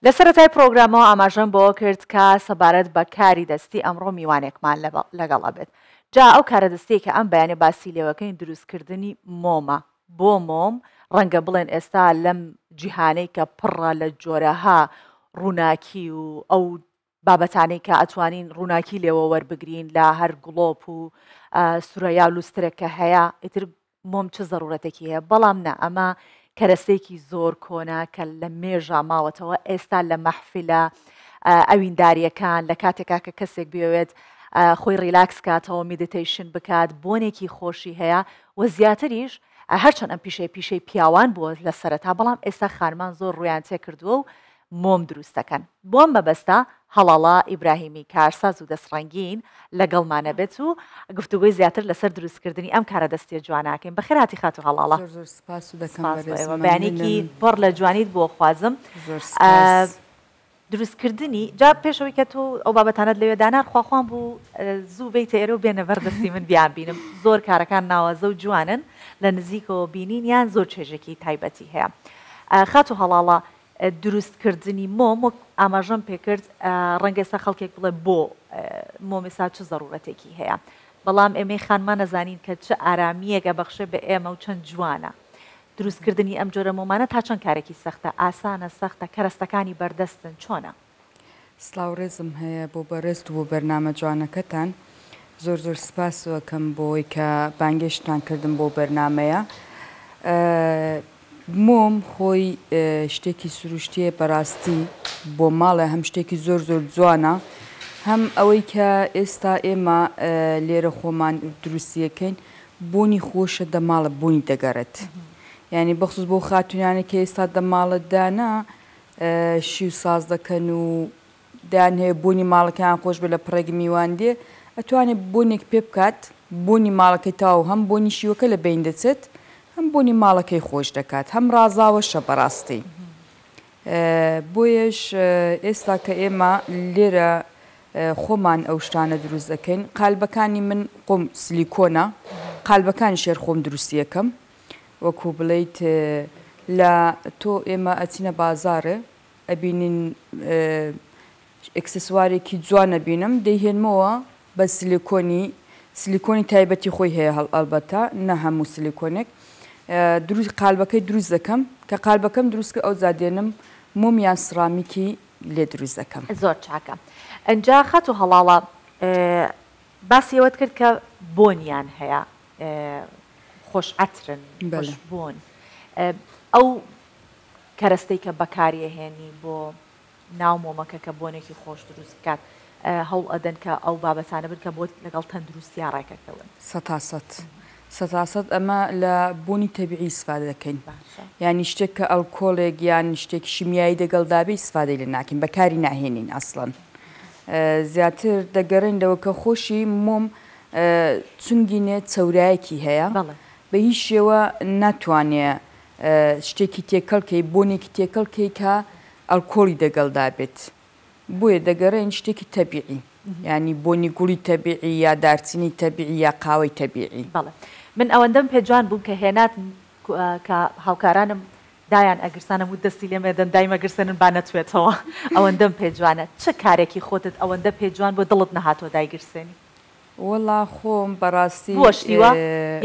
لە سەرەتای پرۆگرامەوە ئاماژەم بەوە کرد کە سەبارەت بە کاری دەستی ئەمڕۆ میوانێکمان لەگەڵ ئەبێت. جا ئەو کارە دەستیەی کە ئەم بەیانە باسی لێوەکەین دروستکردنی مۆمە. بۆ مۆم؟ ڕەنگە بڵێن ئێستا لەم جیهانەی کە پڕە لە جۆرەها ڕووناکی و ئەو بابەتانەی کە ئەتوانین ڕووناکی لێوە وەربگرین لە هەر گڵۆپ و سورەیا و لوسترێک کە هەیە ئیتر مۆم چ زەرورەتێکی هەیە بەڵام نا ئەمە کەرەستەیەکی زۆر کۆنە کە لە مێژە ماوەتەوە ئێستا لە مەحفلە ئەوینداریەکان لە کاتێکا کە کەسێک بێوێت خۆی ڕیلاکس کاتەوە meditation بکات بۆنێکی خۆشی هەیە و زیاتریش هەرچەند ئەم پیشەیە پیشەی پیاوان بووە لە سەرەتا بەڵام ئێستا خانمان زۆر ڕویان تێکردووە و مۆم دروست دەکەن. بۆ ئەم مەبەستە هەڵاڵە ئیبراهیمی کارساز و دەستڕەنگین لەگەڵمانە بێت و گفتوگۆی زیاتر لەسەر دروستکردنی ئەم کارە دەستیە جوانە ئەکەین. بەخێرهاتی خاتوو هەڵاڵە. زۆر زۆر سپاست دەکەم سپاس بۆ بەرێز ئێوە. بەیانیکی مەمنونم. پڕ لە جوانیت بۆ خوازم. زۆر سپاس. دروستکردنی، جا پێش ئەوەی کە تۆ ئەو بابەتانەت لەوێ دانا خواخوام بوو زوو بێیتە ئێرە و بێنە بەر دەستی من بیانبینم. زۆر کارەکان ناوازە و جوانن، لە نزیکەوە بینینیان زۆر چێژێکی تایبەتی هەیە. خاتوو هەڵاڵە دروست کردنی مۆم وەک ئاماژەم پێکرد ڕەنگە ئێستا خەڵکێک بڵێ بۆ مۆم ئێستا چ زەڕورەتێکی هەیە بەڵام ئێمەی خانمان ئەزانین کە چ ئارامییەک ئەبەخشێ بە ئێمە و چەند جوانە دروست کردنی ئەم جۆرە مۆمانە تا چەند کارێکی سەختە ئاسانە سەختە کەرەستەکانی بەردەستن چۆنە؟ سڵاو ڕێزم هەیە بۆ بەڕێزت و بۆ بەرنامە جوانەکەتان زۆر زۆر سپاس ئەکەم بۆوەی کە بانگێشتتان کردم بۆ بەرنامەیە مۆم خۆی شتێکی سروشتیە بەڕاستی بۆ ماڵێ هەم شتێکی زۆر زۆر جوانە هەم ئەوەی کە ئێستا ئێمە لێرە خۆمان دروستیەکەین بۆنی خۆشە دەماڵە بۆنی دەگەڕێت یعنی بەخصوص بۆ خاتونانە کە ئێستا دەماڵە دانا شیو ساز دەکەن و دەیانهەوێ بۆنی ماڵەکەیان خۆش بێ لە پڕێک میوان دێ ئەتوانێ بۆنێک پێ بکات بۆنی ماڵەکەی تەواو هەم بۆنی شیوەکە لە بەین دەچێت هەم بۆنی ماڵەکەی خۆش دەکات هەم ڕازاوەشە بەڕاستی بۆیەش ئێستا کە ئێمە لێرە خۆمان ئەو شتانە دروست دەکەین قالبەکانی من خۆم سلیکۆنە قالبەکانی شێر خۆم دروستیەکەم وەکو بڵێیت لە تۆ ئێمە ئەچینە بازاڕێ ئەبینین ئێکسسوارێکی جوان ئەبینم دەیهێنمەوە بە سلیکۆنی سلیکۆنی تایبەتی خۆی هەیە هەڵبەتە نە هەموو سلیکۆنێک دروست قالبەکەی دروست دەکەم کە قالبەکەم دروست کرد ئەوجا دێنم مۆم یان سڕامیکی لێ دروست دەکەم. زۆر چاکە ئنجا خاتوو هەڵاڵە باسی ئەوەت کرد کە بۆنیان هەیە خۆش عەترن خۆش بۆن ئەو کەرەستەی کە بەکاری ئەهێنی بۆ ناو مۆمەکە کە بۆنێکی خۆش دروست بکات هەوڵ ئەدەن کە ئەو بابەتانە بن کە بۆت لەگەڵ تەندروستیا ڕێکەکەون. سەتا سەت سەتا سەت ئەمە لە بۆنی تەبیعی ئیسفادە دەکەین یانی شتێک کە ئەلکۆلێک یان شتێکی شیمیایی دەگەڵ دابێ ئیسفادەی لێ ناکەین بەکاری ناهێنین ئەسڵەن زیاتر دەگەڕێین لەوە کە خۆشی مۆم چونگینێ چەورایەکی هەیە بە هیچ شێوە ناتوانێ شتێکی تێکەڵ کەی بۆنێکی تێکەڵ کەی کە ئەلکۆڵی دەگەڵدا بێت بۆیە دەگەڕێین شتێکی تەبیعی یانی بۆنی گوڵی تەبیعی یا دارچینی تەبیعی یا قاوەی تەبیعی. بەڵێ من ئەوەندەم پێ جوان بوو کە هێنات کە هاوکارانم دایان ئەگرسانم وت دەستی لێ مەدەن دایمەگرسێنن با نەتوێتەوە ئەوەندەم پێ جوانە چ کارێکی خۆتت ئەوەندە پێ جوان بووە دڵت نەهاتووە دایگرسێنی؟ وەڵا خۆم بەڕاستی. بووە شتی وا؟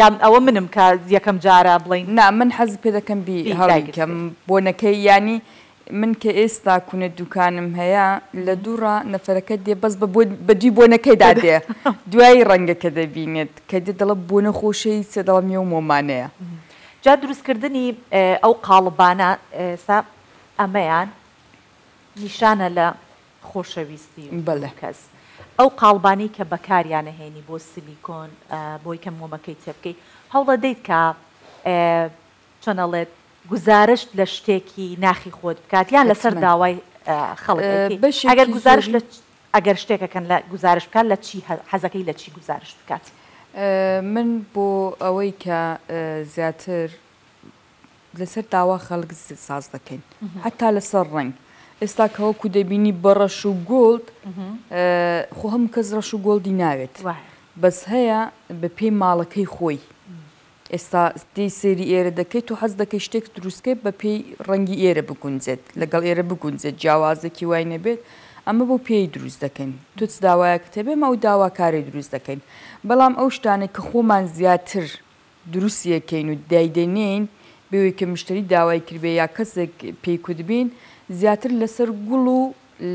یا ئەوە منم کە یەکەم جارە بڵێین. نا من حەز پێ دەکەم بی هەڵیکەم بۆنەکەی یانی من کە ئێستا کونە دوکانم هەیە لە دووڕا نەفەرەکە دێ بەس بە بە دووی بۆنەکەیدا دێ دوایی ڕەنگەکە دەبینێت کە دێ دەڵێ بۆنە خۆشەی چیە دەڵێم یەو مۆمانەیە. جا دروستکردنی ئەو قاڵبانە ئێستا ئەمەیان نیشانە لە خۆشەویستی و کەس ئەو قاڵبانەی کە بەکاریان ئەهێنی بۆ سلیکۆن بۆی کە مۆمەکەی تێبکەی هەوڵەدەیت کە چۆن ئەڵێت گوزارشت لە شتێکی ناخی خۆت بکات یان لەسەر داوای خەڵک ئەیکەی ئەگەر گوزارشت لە ئەگەر شتێکەکەن لە گوزارشت بکات لە چی حەزەکەی لە چی گوزارشت بکات؟ من بۆ ئەوەی کە زیاتر لەسەر داوا خەڵک ساز دەکەین حتا لەسەر ڕەنگ ئێستا کە وەکو دەبینی بە ڕەش و gold خۆ هەموو کەس ڕەش و gold ی ناوێت بەس هەیە بە پێی ماڵەکەی خۆی. ئێستا دێی سەیری ئێرە دەکەی تۆ حەز دەکەی شتێک دروست کەی بە پێی ڕەنگی ئێرە بگونجێت لەگەڵ ئێرە بگونجێت جیاوازێکی وای نەبێت ئەمە بۆ پێی دروست دەکەین تۆ چ داوایەکت هەبێ ئێمە ئەو داواکارەی دروست دەکەین بەڵام ئەو شتانەی کە خۆمان زیاتر دروستی ئەکەین و دایدەنێین بێ ئەوەی کە مشتەری داوای کردبێ یا کەسێک پێی کوتبین زیاتر لەسەر گوڵ و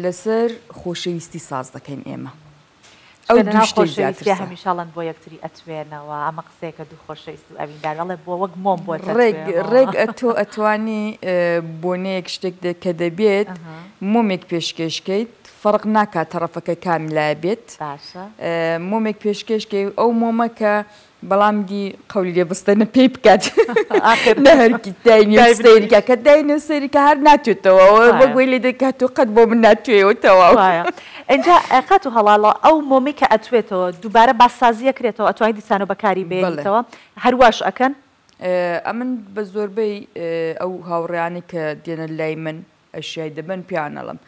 لەسەر خۆشەویستی ساز دەکەین ئێمە ئەو چونکە لەناو دوو شتەی زیاتر خۆشەویستیا سا. هەمیشە ئەڵێن بۆ یەکتری ئەتوێنەوە ئەمە قسەیەکە دوو خۆشەویست و ئەویندار ئەڵێ بۆ وەک مۆم بۆت ڕێک ئەتوێمەوە. ڕێک ئەتۆ ئەتوانی بۆنەیەک شتێک کە دەبێت مۆمێک پێشکێش کەیت فەڕق ناکات تەڕەفەکە کام لایە بێت باشە. مۆمێک پێشکێش کەی ئەو مۆمە کە بەڵام دی قەولی لێ بستێنە پێی بکات ئاخر نە هەرکی داینێ و دایبنێ سەیری کا کە داینێ و سەیری کا هەر ناتوێتەوە وەک وایە. وەی لێ دەکات و قەت بۆ من ناتوێیەوە تەواو. وایە ئینجا خاتوو هەڵاڵە ئەو مۆمەی کە ئەتوێتەوە دووبارە بازسازی ئەکرێتەوە ئەتوانی دیسانەوە بەکاری بەڵێ. بێنیتەوە هەر واش ئەکەن؟ ئەمن بە زۆربەی ئەو هاوڕێیانەی کە دێنە لای من ئەشیای دەبەن پێیان ئەڵێم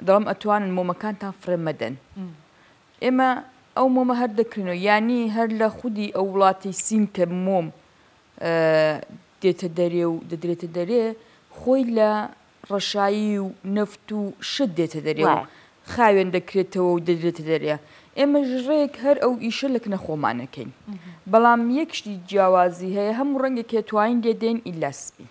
دەڵێم ئەتوانن مۆمەکانتان فڕێ مەدەن ئێمە ئەو مۆمە هەر دەکرێنەوە یانی هەر لە خودی ئەو وڵاتی سین کە مۆم دێتە دەرێ و دەدرێتە دەرێ خۆی لە ڕەشایی و نەفت و شت دێتە دەرێ و خاوێن دەکرێتەوە و دەدرێتە دەرێ ئێمەش ڕێک هەر ئەو ئیشە لە کنە خۆمان ئەکەین بەڵام یەک شتی جیاوازی هەیە هەموو ڕەنگێک هەیە تواین لێ دێن ئیلا سپی.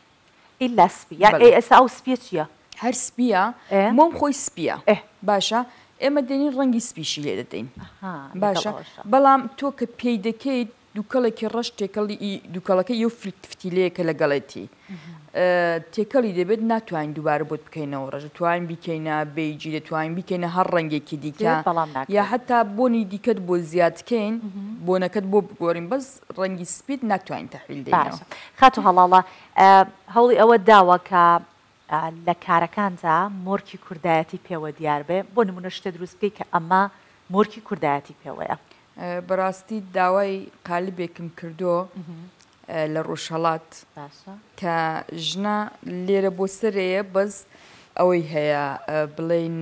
ئیلا سپی یان بەڵێ. ئەی ئێستا ئەو سپیە چیە؟ هەر سپیە ئێ. مۆم خۆی سپیە ئێ. باشە ئێمە دێنین ڕەنگی سپیشی لێ دەدەین ئەها لەگەڵ باشە ئەوەشا. بەڵام تۆ کە پێی دەکەیت دوکەڵێکی ڕەش تێکەڵی ئی دوکەڵەکە یەو فتیلەیە کە لەگەڵێتی تێکەڵی دەبێت ناتوانین دووبارە بۆت بکەینەوە ڕەش دەتوانین بیکەینە بەیجی دەتوانین بیکەینە هەر ڕەنگێکی دیکە بەڵام یا ناکرێت. حەتا بۆنی دیکەت بۆ زیاد کەین بۆنەکەت بۆ بگۆرین بەس ڕەنگی سپیت ناتوانین تەحویل دەینەوە. باشە خاتوو هەڵاڵە هەوڵی ئەوەت داوە کە لە کارەکانتا مۆرکی کوردایەتی پێوە دیار بێ بۆ نمونە شتێ دروست بکەی کە ئەمە مۆرکی کوردایەتی پێوەیە. بەڕاستی داوای قالبێکم کردۆ لە ڕۆژهەڵات کە ژنە لێرە بۆ سەرەیە بەس ئەوەی هەیە بڵێین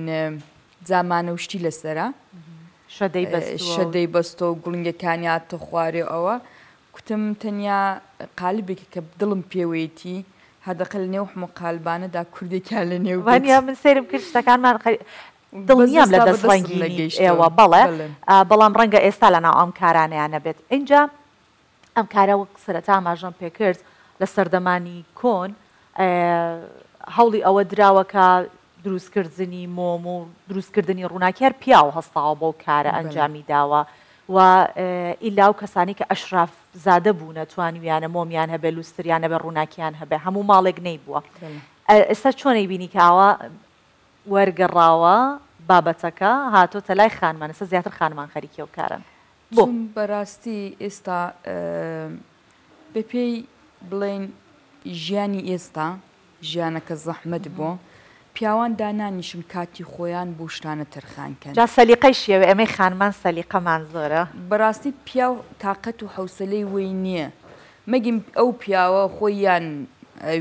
جامانە و شتی لەسەرە شەدەی بەستۆ و گوڵنگەکانی هاتە خوارێ ئەوە کوتم تەنیا قالبێکی کە دڵم پێوەیەتی هەدەقە لە نێو هەموو قالبانەدا کوردێکیان لە نێو بێت. وانیە من سەیرم کرد شتەکانمان دڵنیام لە دەست ڕەنگینی ئێوە بەڵێ بەڵام ڕەنگە ئێستا لە ناو ئەم کارانەیا نەبێت ئینجا ئەم کارە وەک سەرەتا ئاماژەم پێکرد لە سەردەمانی کۆن هەوڵی ئەوە دراوە کە دروستکردنی مۆم و دروستکردنی ڕووناکی هەر پیاو هەستاوە بەو کارە ئەنجامی داوە و ئیلا ئەو کەسانەی کە ئەشراف زادە بوونە توانیویانە مۆمیان هەبێ لوستریان هەبێ ڕووناکیان هەبێ هەموو ماڵێک نەیبووە ئێستا چۆن ئەیبینی کە ئاوا وەرگەڕاوە بابەتەکە هاتۆتە لای خانمان ئێستا زیاتر خانمان خەریکی ئەو کارەن بۆ؟ چون بەراستی ئێستا بەپێی بڵێین ژیانی ئێستا ژیانەکە زەحمەت بۆ پیاوان دانانیشن کاتی خۆیان بۆ شتانە تەرخان کەن. جا سەلیقەی شێوە ئێمەی خانمان سەلیقەمان زۆرە. بەراستی پیاو تاقەت و حەوسەلەی وەی نیە مەگین ئەو پیاوە خۆی یان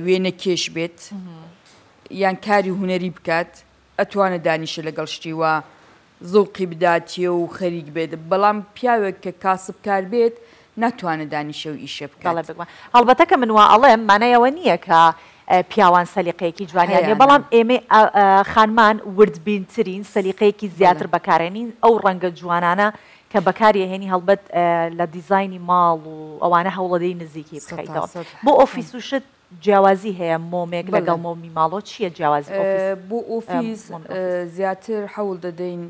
وێنە کێش بێت یان کاری هونەری بکات ئەتوانێ دانیشێ لەگەڵ شتی وا زەوقی بداتێ و خەریک بێت بەڵام پیاوێک کە کاسبکار بێت ناتوانێ دانیشێ و ئیشێ بەڵێ بکات. بێگومان هەڵبەتە کە من وا ئەڵێم مانای ئەوە نییە کە پیاوان سەلیقەیەکی جوانیان نییە هەیانە. بەڵام ئێمەی خانمان وردبینترین سەلیقەیەکی بەڵێ. زیاتر بەکارئەهێنین ئەو ڕەنگە جوانانە کە بەکاری ئەهێنی هەڵبەت لە دیزاینی ماڵ و ئەوانە هەوڵەدەی نزیکی بخەیتەوە سەتا سەد بۆ حەقم. ئۆفیس و شت جیاوازی هەیە مۆمێک بەڵێ. لەگەڵ مۆمی ماڵۆ چییە جیاوازی ئۆفیس بۆ ئۆفیس مۆمی ئۆفیس؟ زیاتر حەوڵ دەدەین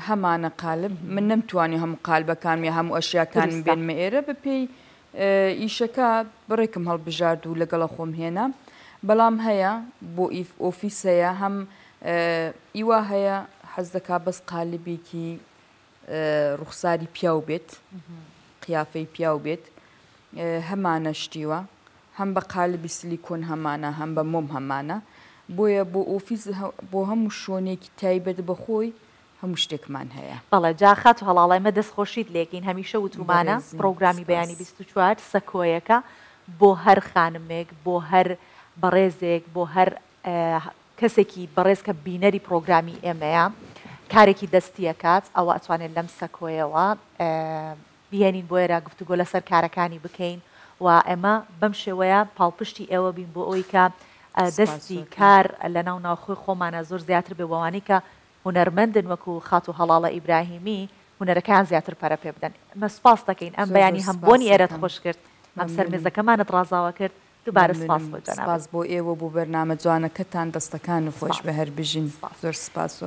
هەمانە قالب من نەمتوانی هەموو قالبەکانم یا هەموو ئەشیاکانم دروستە. بێنمە ئێرە بە پێی ئیشەکە بڕێکم هەڵبژارد و لەگەڵە خۆم هێنا بەڵام هەیە بۆ ئیف ئۆفیس هەیە هەم ئیوا هەیە حەز دەکا بەس قالبێکی ڕوخساری پیاو بێت قیافەی پیاو بێت هەمانە شتیوە هەم بە قالبی سلیکۆن هەمانە هەم بە مۆم هەمانە بۆیە بۆ ئۆفیس بۆ هەموو شۆنێکی تایبەت بە خۆی هەموو شتێکمان هەیە. بەڵێ جا خاتوو هەڵاڵە ئێمە دەست خۆشیت لێکەین هەمیشە وتومانە بەڕێزم پڕۆگرامی سپاس. بەیانی 24 سەکۆیەکە بۆ هەر خانمێک بۆ هەر بەڕێزێک بۆ هەر کەسێکی بەڕێز کە بینەری پڕۆگرامی ئێمەیە کارێکی دەستی ئەکات ئەوە ئەتوانێت لەم سەکۆیەوە بیهێنین بۆ ئێرە گفتوگۆ لەسەر کارەکانی بکەین و ئێمە بەم شێوەیە پاڵپشتی ئێوە بین بۆ ئەوەی کە دەستی کار لە ناو ناوخۆی خۆمانە زۆر زیاتر بێ بەوانەی کە هونەرمەندن وەکو خاتوو هەڵاڵە ئیبراهیمی هونەرەکەیان زیاتر پەرە پێ بدەن. ئێمە سوپاست دەکەین ئەم بەیانی هەم بۆنی ئێرەت خۆش کرد هەم سەر مێزەکەمانت ڕازاوە کرد دووبارە سوپاس بۆ جەنابت. سپاس بۆ ئێوە بۆ بەرنامە جوانەکەتان دەستەکانت خۆش بێ هەر بژین زۆر سپاس.